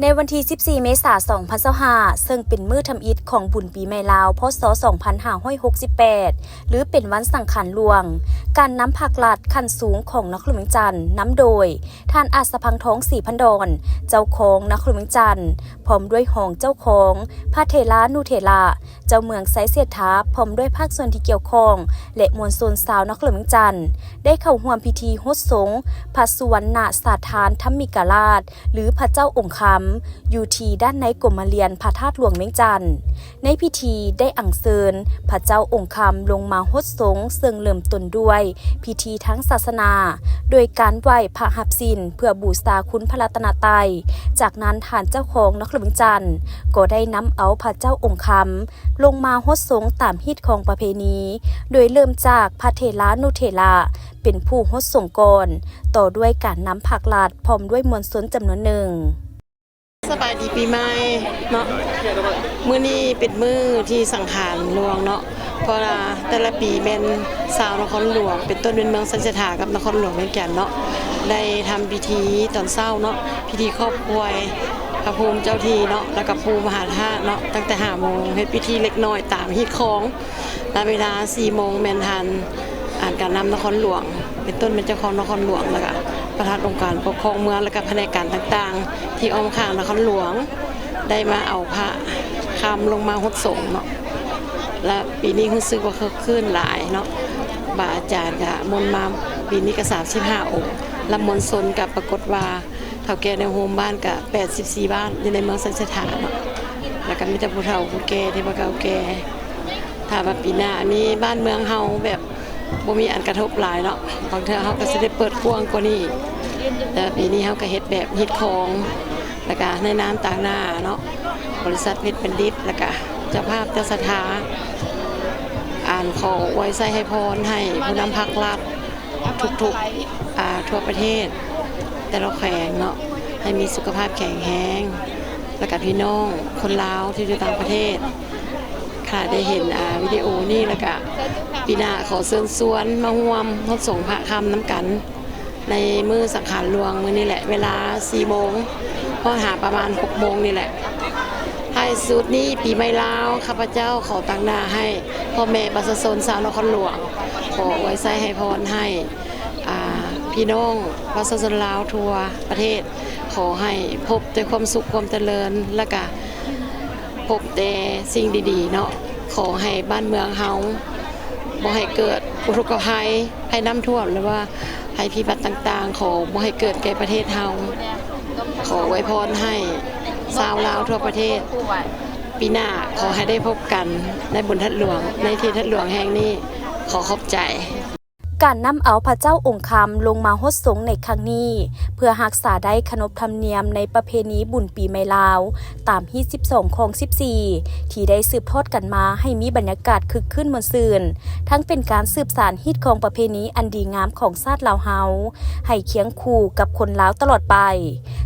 ໃນວັນທີສິບສີ່ ເມສາ ສອງພັນຊາວຫ້າ ເຊິ່ງເປັນມື້ທຳອິດຂອງບຸນປີໃໝ່ລາວ ພ.ສ. ສອງພັນຫ້າຮ້ອຍຫົກສິບແປດ ຫຼື ເປັນວັນສັງຂານຫຼວງ, ການນຳພັກລັດຂັ້ນສູງຂອງນະຄອນຫຼວງວຽງຈັນ ນຳໂດຍ ທ່ານ ອາດສະພັງທອງ ສີພັນດອນ ເຈົ້າຄອງນະຄອນຫຼວງວຽງຈັນ ພ້ອມດ້ວຍຮອງເຈົ້າຄອງ, ພະເຖລານຸເຖລະ, ເຈົ້າເມືອງໄຊເສດຖາ ພ້ອມດ້ວຍພາກສ່ວນທີ່ກ່ຽວຂ້ອງ ແລະ ມວນຊົນຊາວນະຄອນຫຼວງວຽງຈັນ ໄດ້ເຂົ້າຮ່ວມພິທີຫົດສົງພະສຸວັນນະສາທານທຳມິກະລາດ ຫຼື ພະເຈົ້າອົງຄຳ ຢູ່ທີ່ດ້ານໃນກົມມະລຽນພະທາດຫຼວງວຽງຈັນ. ໃນພິທີໄດ້ອັນເຊີນພະເຈົ້າອົງຄຳລົງມາຫົດສົງ, ເຊິ່ງເລີ່ມຕົ້ນດ້ວຍພິທີທາງສາສະໜາ ໂດຍການໄຫວ້ພະຮັບສິນເພື່ອບູຊາຄຸນພະລັດຕະນະໄຕ. ຈາກນັ້ນທ່ານເຈົ້າຄອງນະຄອນຫຼວງວຽງຈັນກໍໄດ້ນຳເອົາພະເຈົ້າອົງຄຳລົງມາຫົດສົງຕາມຮີດຄອງປະເພນີ, ໂດຍເລີ່ມຈາກພະເຖລານຸເຖລະເປັນຜູ້ຫົດສົງກ່ອນ, ຕໍ່ດ້ວຍການນຳພັກລັດພ້ອມດ້ວຍມວນຊົນຈຳນວນໜຶ່ງ. ສະບາຍດີປີໃໝ່ເນາະ, ມື້ນີ້ເປັນມື້ທີ່ສັງຂານຫຼວງເນາະ, ເພາະວ່າແຕ່ລະປີແມ່ນຊາວນະຄອນຫຼວງ ເປັນຕົ້ນແມ່ນເມືອງໄຊເສດຖາກັບນະຄອນຫຼວງວຽງຈັນເນາະ ໄດ້ທຳພິທີຕອນເຊົ້າເນາະ, ພິທີຂອບກວຍພະພູມເຈົ້າທີ່ເນາະ ແລ້ວກໍປູ່ມະຫາທາດເນາະ, ຕັ້ງແຕ່ຫ້າໂມງ ເຮັດພິທີເລັກນ້ອຍຕາມຮີດຄອງ ແລະ ເວລາສີ່ໂມງແມ່ນທ່ານ ອາ ການນຳນະຄອນຫຼວງ ເປັນຕົ້ນແມ່ນເຈົ້າຄອງນະຄອນຫຼວງ ແລ້ວກະປະທານອົງການປົກຄອງເມືອງ ແລ້ວກະພະແນກການຕ່າງໆ ທີ່ອ້ອມຂ້າງນະຄອນຫຼວງ ໄດ້ມາເອົາພະຄຳລົງມາຫົດສົງເນາະ. ແລະ ປີນີ້ຮູ້ສຶກວ່າຄຶກຄື້ນຫຼາຍເນາະ, ບາອາຈານກະມົນມາ ປີນີ້ກະສາມສິບຫ້າອົງ ແລະ ມວນຊົນກະປາກົດວ່າ ເຖົ້າແກ່ໃນໂຮມບ້ານກະແປດສິບສີ່ບ້ານ ຢູ່ໃນເມືອງໄຊເສດຖາເນາະ, ແລ້ວກະມີແຕ່ຜູ້ເຖົ້າຜູ້ແກ່ທີ່ວ່າເກົ່າແກ່. ຖ້າວ່າປີໜ້າມີ ບ້ານເມືອງເຮົາແບບບໍ່ມີອັນກະທົບຫຼາຍເນາະ, ບາງເທື່ອເຮົາກະຊິໄດ້ເປີດກວ້າງກວ່ານີ້, ແຕ່ວ່າປີນີ້ເຮົາກະເຮັດແບບຮີດຄອງ ແລ້ວກະໃນນາມຕາງໜ້າເນາະ ບໍລິສັດເພັດບັນດິດ ແລ້ວກະເຈົ້າພາບເຈົ້າສັດທາ ອັນຂໍອວຍໄຊໃຫ້ພອນໃຫ້ຜູ້ນຳພັກລັດ ທຸກໆ ອາ ທົ່ວປະເທດ ແຕ່ລະແຂວງເນາະ ໃຫ້ມີສຸຂະພາບແຂງແຮງ ແລ້ວກະພີ່ນ້ອງຄົນລາວທີ່ຢູ່ຕ່າງປະເທດ ຖ້າໄດ້ເຫັນ ອາ ວິດີໂອນີ້ ແລ້ວກະປີໜ້າຂໍເຊີນຊວນມາຮ່ວມຫົດສົງພະຄຳນຳກັນ ໃນມື້ສັງຂານຫຼວງມື້ນີ້ແຫຼະ ເວລາສີ່ໂມງ ຮອດຫາປະມານຫົກໂມງນີ້ແຫຼະ. ທ້າຍສຸດນີ້ ປີໃໝ່ລາວ ຂ້າພະເຈົ້າຂໍຕາງໜ້າໃຫ້ພໍ່ແມ່ປະຊາຊົນຊາວນະຄອນຫຼວງ ຂໍອວຍໄຊໃຫ້ພອນໃຫ້ ອາ ພີ່ນ້ອງປະຊາຊົນລາວທົ່ວປະເທດ ຂໍໃຫ້ພົບແຕ່ຄວາມສຸກຄວາມຈະເລີນ ແລ້ວກະພົບແຕ່ສິ່ງດີໆເນາະ, ຂໍໃຫ້ບ້ານເມືອງເຮົາບໍ່ໃຫ້ເກີດອຸທົກກະໄພ ໄພນ້ຳຖ້ວມ ຫຼືວ່າໄພພິບັດຕ່າງໆ ຂໍບໍ່ໃຫ້ເກີດແກ່ປະເທດເຮົາ. ຂໍອວຍພອນໃຫ້ຊາວລາວທົ່ວປະເທດ ປີໜ້າຂໍໃຫ້ໄດ້ພົບກັນໃນບຸນທາດຫຼວງ ໃນທີ່ທາດຫຼວງແຫ່ງນີ້. ຂໍຂອບໃຈ. ການນຳເອົາພະເຈົ້າອົງຄຳລົງມາຫົດສົງໃນຄັ້ງນີ້ ເພື່ອຮັກສາໄດ້ຂະໜົບທຳນຽມໃນປະເພນີບຸນປີໃໝ່ລາວ ຕາມຮີດສິບສອງ ຄອງສິບສີ່ ທີ່ໄດ້ສືບທອດກັນມາໃຫ້ມີບັນຍາກາດຄຶກຄື້ນມ່ວນຊື່ນ, ທັງເປັນການສືບສານຮີດຄອງປະເພນີອັນດີງາມຂອງຊາດລາວເຮົາ ໃຫ້ຄຽງຄູ່ກັບຄົນລາວຕະຫຼອດໄປ.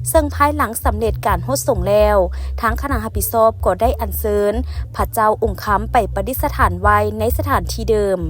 ເຊິ່ງພາຍຫຼັງສຳເລັດການຫົດສົງແລ້ວ, ທາງຄະນະຮັບຜິດຊອບກໍໄດ້ອັນເຊີນພະເຈົ້າອົງຄຳໄປປະດິດສະຖານໄວ້ໃນສະຖານທີ່ເດີມ.